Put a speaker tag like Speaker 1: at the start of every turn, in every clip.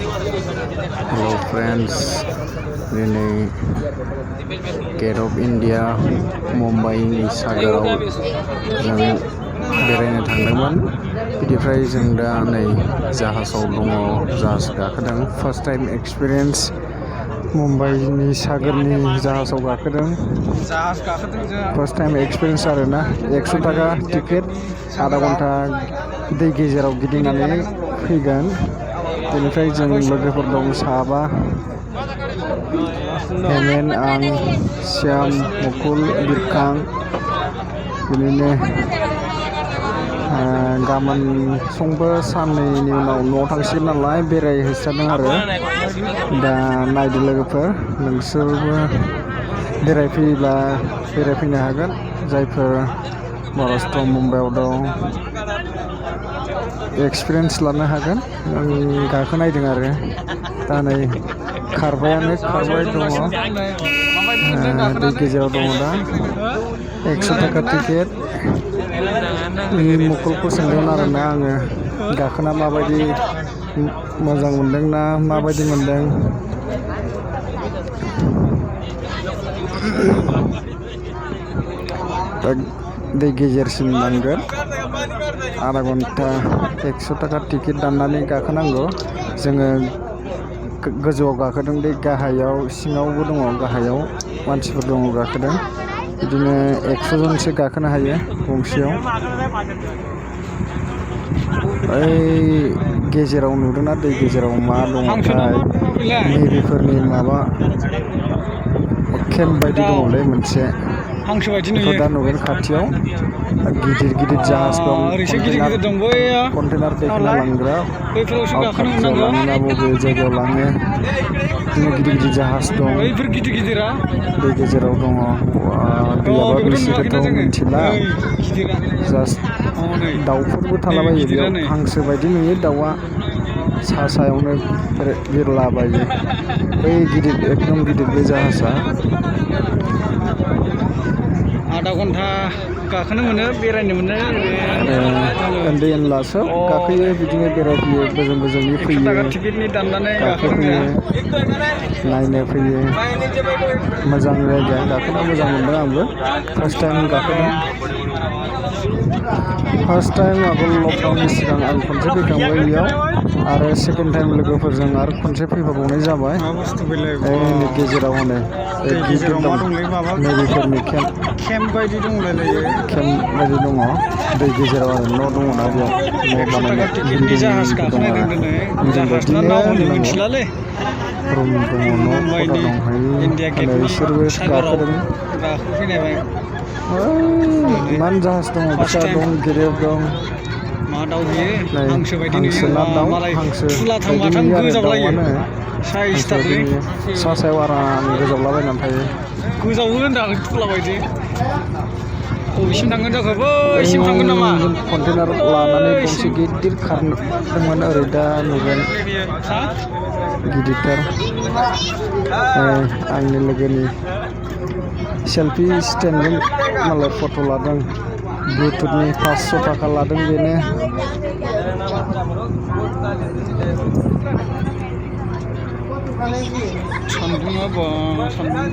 Speaker 1: Hello friends, ini Gate of India Mumbai Sagaraw जों बेरायनो थांदोंमोन। बिनिफ्राय जों दा नै जाहाजाव दङ, जाहाज गाखोदों। फार्स्ट टाइम एक्सपिरियेन्स मुम्बाइनि सागरनि जाहाजाव गाखोदों। फार्स्ट टाइम एक्सपिरियेन्स आरोना। 100 थाखा टिकेट, आधा घन्टा दै गेजेराव गिदिंनानै फैगोन। बेनिफ्राय जों लोगोफोर दं साबा, हेमेन, आं, श्याम, मुकुल, बिरखां। बिदिनो गाबोन समबो साननैनि उनाव न'आव थांसिगोन नालाय बेरायहैस्रादों आरो। दा नायदो लोगोफोर, नोंसोरबो बेरायफैयोब्ला बेरायफैनो हागोन। जायफोर महाराष्ट्र मुम्बाइआव दं एक्सपिरियेन्स लानो हागोन। आं गाखोनायदों आरो दा नै खारबाय दङ, दै गेजेराव दङ दा। 100 थाखा टिकेट। मुकुलखौ सोंदोंमोन आरोना आङो गाखोना माबायदि मोजां मोनदों ना माबायदि मोनदों। दै गेजेरसिम नांगोन, आधा घन्टा 100 थाखा टिकेट दाननानै गाखोनांगौ। जोङो गोजौआव गाखोदों, दै गाहायाव सिङावबो दङ, गाहायाव मानसिफोर दङ गाखोदों। बिदिनो 100 जनसो गाखोनो हायो गंसेयाव। ओइ गेजेराव नुदोंना, दै गेजेराव मा दङथाय, नेभिफोरनि माबा केम्प बायदि दङलै मोनसे। बेखौ दा नुगोन खाथियाव। गिदिर गिदिर जाहाज दं, कन्टेनार दैखोना लांग्रा। खाथियाव लाङोना बबे जायगायाव लाङो, बिदिनो गिदिर गिदिर जाहाज दं। दै गेजेराव दङ। दैयाबा बेसे गोथौ मिथिला। जास्ट दाउफोरबो थालाबायो बेयाव, हांसो बायदि नुयो दाउआ, सायावनो बिरलाबायो। बै गिदिर, एकदम गिदिर बे जाहाजा। आधा घन्टा गाखोनो मोनो, बेरायनो मोनो। उन्दै उनला सोब गाखोयो, बिदिनो बेरायफैयो, बोजोंनि फैयो, गाखोफैयो, नायनो फैयो। मोजां जायगा, गाखोना मोजां मोनदों आंबो। फार्स्ट टाइम गाखोदों। फार्स्ट टाइम आगोल लकडाउननि सिगां आं खनसे फैखांबाय बेयाव, आरो सेकेन्ड टाइम लोगोफोरजों आरो खनसे फैबावनाय जाबाय। गेजेराव हनै गिदिर दं, नेभिफोरनि केम्प बायदि दंलायलायो। केम्प बायदि दङ दै गेजेराव आरो न' दङना बेयाव, न' बानायनाय बिल्डिं दं आरो बिल्डिं बायदिनो होननांगौ। रुम दङ, न' खथा दं। हनै बिसोरबो गाखोदों। इमान जाहाज दङ, फिसा दं, गेदेर दं। हांसो ना दाउ, हांसो बायदि नुयो आरो दाउआनो। हांसो बायदि नुयो, सायाव आराम गोजावलाबायनानै थायो। गोजावो होनदां, थुलाबायदि। बबेसिम थांगोन जाखो, बैसिम थांगोन नामा? कन्टेनार लानानै गंसे गिदिर खारदोंमोन, ओरै दा नुगोन गिदिरथार। आंनि लोगोनि सेल्फि स्टेन्डजों मालाय फट' लादों। ब्लुटुथनि 500 थाखा लादों बेनो। सान्दुङा बा सान्दुं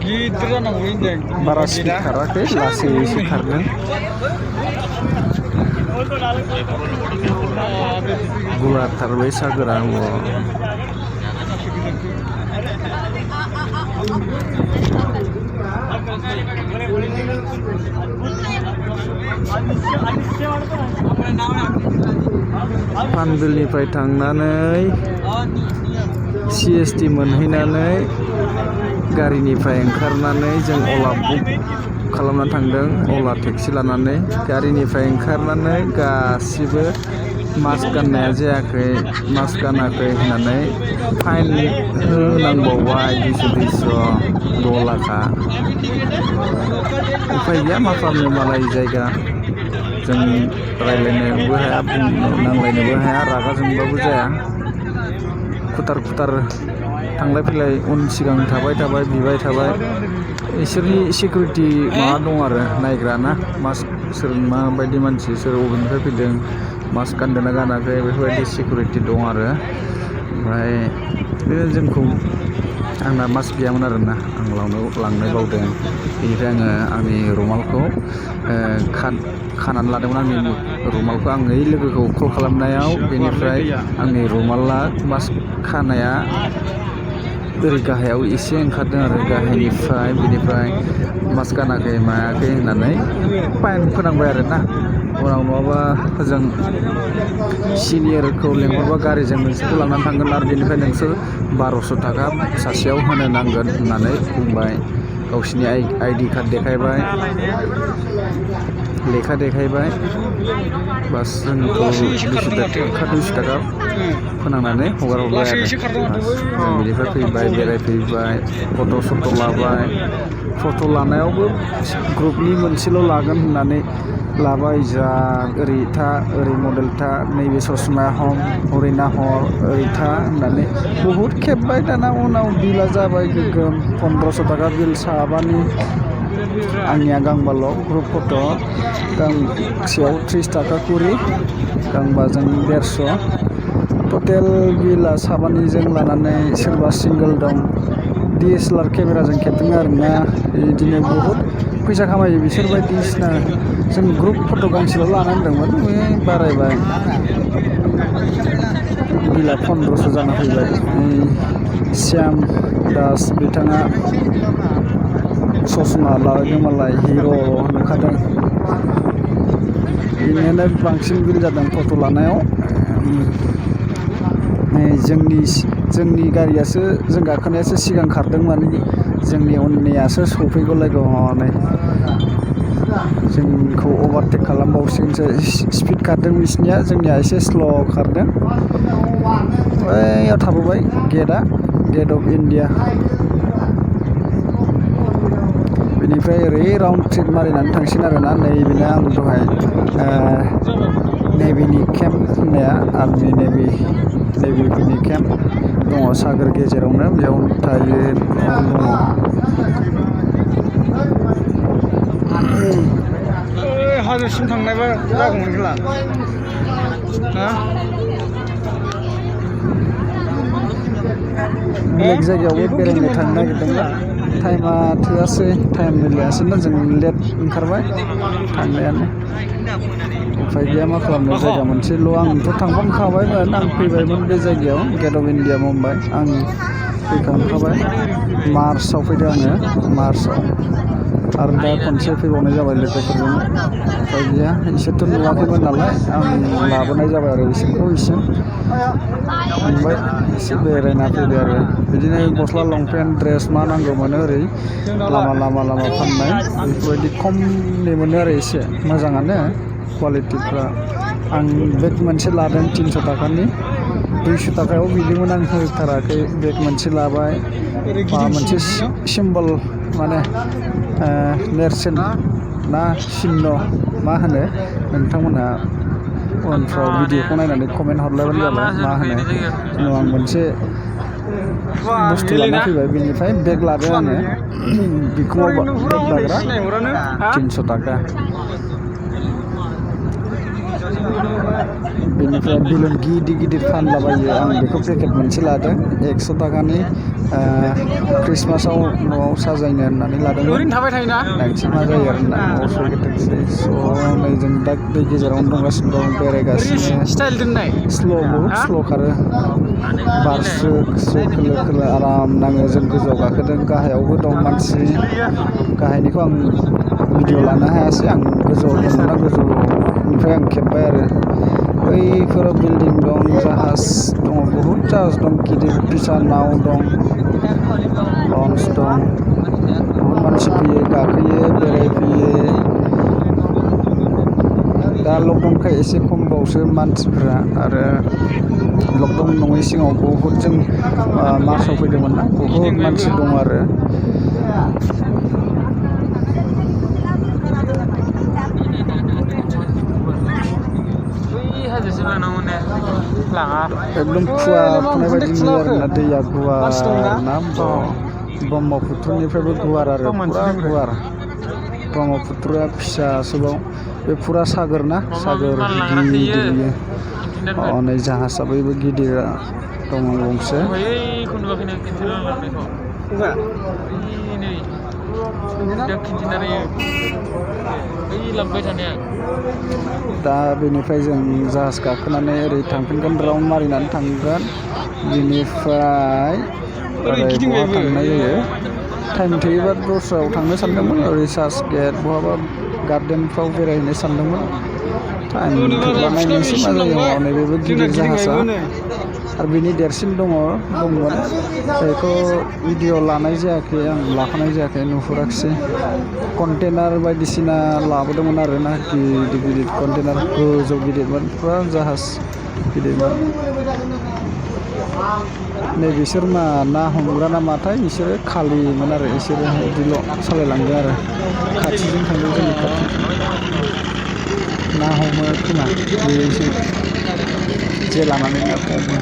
Speaker 1: गिदिर जानांगौ। बारा स्पिड खाराखै, लासैसो खारदों। गुवारथार बे सागोरा। पानबिलनिफ्राय थांनानै CST मोनहैनानै गारिनिफ्राय ओंखारनानै जों अला बुक खालामनानै थांदों, अला टेक्सि लानानै। गारिनिफ्राय ओंखारनानै गासिबो मास्क गाननाया जायाखै, मास्क गानाखै होननानै फाइन होनांबावबाय 200 $2 उफाय गैया, मा खालामनो, मालाय जायगा। जों रायज्लायनोबो हाया, नांलायनोबो हाया, रागा जोंबाबो जाया। खुथार खुथार थांलाय फैलाय, उन सिगां थाबाय बिबाय थाबाय। इसोरनि सिकिउरिटि माबा दं आरो नायग्रा ना मास्क सोर माबायदि मानसि सोर बबेनिफ्राय फैदों मास्क गानदोंना गानाखै बेफोरबायदि सिकिउरिटि दं आरो ओमफ्राय बिदिनो जोंखौ आंना मास्क गैयामोन आरोना आं लांनो बावदों बेनिफ्राय आङो आंनि रुमालखौ खानानै लादोंमोन आंनि रुमालखौ आं ओइ लोगोखौ कल खालामनायाव बेनिफ्राय आंनि रुमाला मास्क खानाया ओरै गाहायाव एसे ओंखारदों आरो गाहायनिफ्राय बिनिफ्राय मास्क गानाखै मायाखै होननानै फाइन फोनांबाय आरोना उनाव नङाबा जों सिनियरखौ लेंहरबा गारिजों नोंसोरखौ लानानै थांगोन आरो बेनिफ्राय नोंसोर 1200 थाखा सासेयाव होनो नांगोन होननानै बुंबाय गावसिनि आइडि कार्ड देखायबाय लेखा देखायबाय बास जोंखौ 200 थाखा फोनांनानै हगार हरबाय आरो जों बिनिफ्राय फैबाय बेरायफैबाय फट' लाबाय फट' लानायावबो ग्रुपनि मोनसेल' लागोन होननानै लाबाय जा ओरै था ओरै मडेल था नैबे ससमाया हम हरै नाहर ओरै था होननानै बहुद खेबबाय दाना उनाव बिला जाबाय गोगोम 1500 थाखा बिल साबानि आंनिया गांबाल' ग्रुप फट' गांसेयाव 30 थाखा कुरि गांबाजों 150 टटेल बिला साबानिजों लानानै सोरबा सिंगोल दं DSLR केमेराजों खेबदों आरोना बिदिनो बहुद फैसा खामायो बिसोर बायदिसिना जों ग्रुप फट' गांसेल' लानानै दंमोन बे बारायबाय बिला 1500 जाना फैबाय श्याम दास बिथाङा ससमा लादों मालाय हिर' नुखादों बेनिनो बांसिन बिल जादों फट' लानायाव जोंनि गारियासो जों गाखोनायासो सिगां खारदों माने जोंनि उननियासो सफैगौलायगौ हनै जोंखौ अभारटेक खालामबावसिगोनसो स्पिड खारदों बिसनिया जोंनिया एसे स्ल' खारदों बैयाव थाबोबाय गेट अफ इन्डिया बेनिफ्राय ओरै राउन्ड ट्रिप मारिनानै थांसिगोन आरोना नैबेनो आं दहाय नेभिनि केम्प होननाया आर्मि नेभिफोरनि केम्प दङ सागोर गेजेरावनो बेयाव थायो दङ हाजोसिम थांनायबा जागौमोन खेला बेलेग जायगायावबो बेरायनो थांनो नागिरदोंमोन टाइमा थोआसै टाइम मिलायासैना जों लेट ओंखारबाय थांनायानो उफाय गैया मा खालामनो जायगा मोनसेल' आंथ' थांखांखाबायमोन आं फैबायमोन बे जायगायाव गेट अफ इन्डिया मुम्बाइ आं फैखांखाबाय मार्चआव फैदों आङो मार्चआव आरो दा खनसे फैबावनाय जाबाय लोगोफोरजों उफाय गैया इसोरथ' नुवाखैमोन नालाय आं लाबोनाय जाबाय आरो बिसोरखौ इसिम थांबाय एसे बेरायना फैदो आरो बिदिनो गस्ला लंपेन्ट ड्रेस मा नांगौ मोनो ओरै लामा फाननाय बेफोरबायदि खमनि मोनो आरो एसे मोजाङानो क्वालिटिफ्रा आं बेग मोनसे लादों 300 थाखानि 200 थाखायाव बिदिमोन आं होथाराखै बेग मोनसे लाबाय माबा मोनसे सिम्बल माने नेरसोन ना सिन्न मा होनो नोंथांमोनहा उनफ्राव भिडिअखौ नायनानै कमेन्ट हरलायबानो जाबाय मा होनो आं मोनसे बुस्थु लाना फैबाय बेनिफ्राय बेग लादों आङो बिखुङाव बेग लाग्रा 300 थाखा बेनिफ्राय बेलुन गिदिर फानलाबायो आं बेखौ पेकेट मोनसे लादों 100 थाखानि क्रिसमासाव न'आव साजायनो होननानै लादोंमोन नायनोसै मा जायो आरो ना न'आव सहैथोंसै स' नै जों दा दै गेजेरावनो दंगासिनो दं बेरायगासिनो बहुद स्ल' खारो बार स्रो खोलो आराम नाङो जों गोजौआव गाखोदों गाहायावबो दं मानसि गाहायनिखौ आं भिडिअ लानो हायासै आं गोजौआव दंमोन गोजौनिफ्राय आं खेबबाय आरो बैफोराव बिल्डिं दं जाहाज दङ बहुद जाहाज दं गिदिर फिसा नाव दं लन्स दं बहुद मानसि फैयो गाखोयो बेरायफैयो दा लकडाउनखाय एसे खमबावसो मानसिफ्रा आरो लकडाउन नङै सिगाङाव बहुद जों मार्चआव फैदोंमोन ना बहुद मानसि दं आरो एकदम खुवा फुनाय बायदि नुयो आरोना दैया गुवार ना ब्रह्मपुत्रनिफ्रायबो गुवार आरो पुरा गुवार ब्रह्मपुत्रया फिसासोबाव बे पुरा सागोर ना सागोर गिदिर बियो नै जाहाजाबो गिदिर दङ गंसे दा बेनिफ्राय जों जाहाज गाखोनानै ओरै थांफिनगोन राउन्ड मारिनानै थांगोन बिनिफ्राय ओरै बहा थांनाय जायो टाइम थोयोबा दस्रायाव थांनो सानदोंमोन ओरै चार्च गेट बहाबा गार्डेनफ्राव बेरायहैनो सानदोंमोन टाइम थोब्ला नायनोसै मा जायो नैबेबो गिदिर जाहाजा आरो बिनि देरसिन दंमोन बेखौ भिडिअ लानाय जायाखै आं लाखानाय जायाखै नुहुराखिसै कन्टेनार बायदिसिना लाबोदोंमोन आरो ना गिदिर गिदिर कन्टेनार गोजौ गिदिरमोन पुरा जाहाज गिदिरमोन नै बिसोर ना हमग्रा ना माथाय बिसोरो खालिमोन आरो बिसोरो बिदिल' सालायलांदों आरो खाथिजों थांदों जोंनि खाथि ना हमो खोमा बेसो जे लानानै ना हमो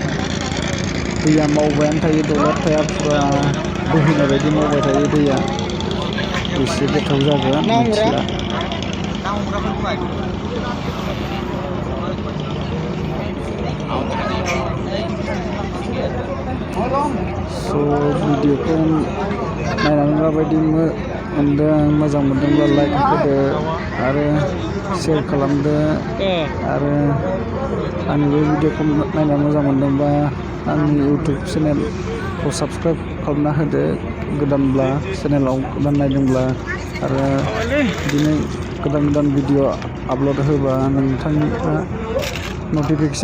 Speaker 1: दैया मावबायानो थायो दलर थाया पुरा बोहैनाय बायदि मावबाय थायो दैया बेसे गोथौ जागोन मिथिला भिडिअखौ नायनानै माबायदि मोनदों मोजां मोनदोंब्ला लाइक होदो आरो शेयार खालामदो आरो आंनि बे भिडिअखौ नायना मोजां मोनदोंबा आंनि इउटुब चेनेलखौ साबस्क्राइब खालामना होदो गोदानब्ला चेनेलाव गोदान नायदोंब्ला आरो बिदिनो गोदान भिडिअ आपल'ड होबा नोंथांनिफ्रा नटिफिकेसन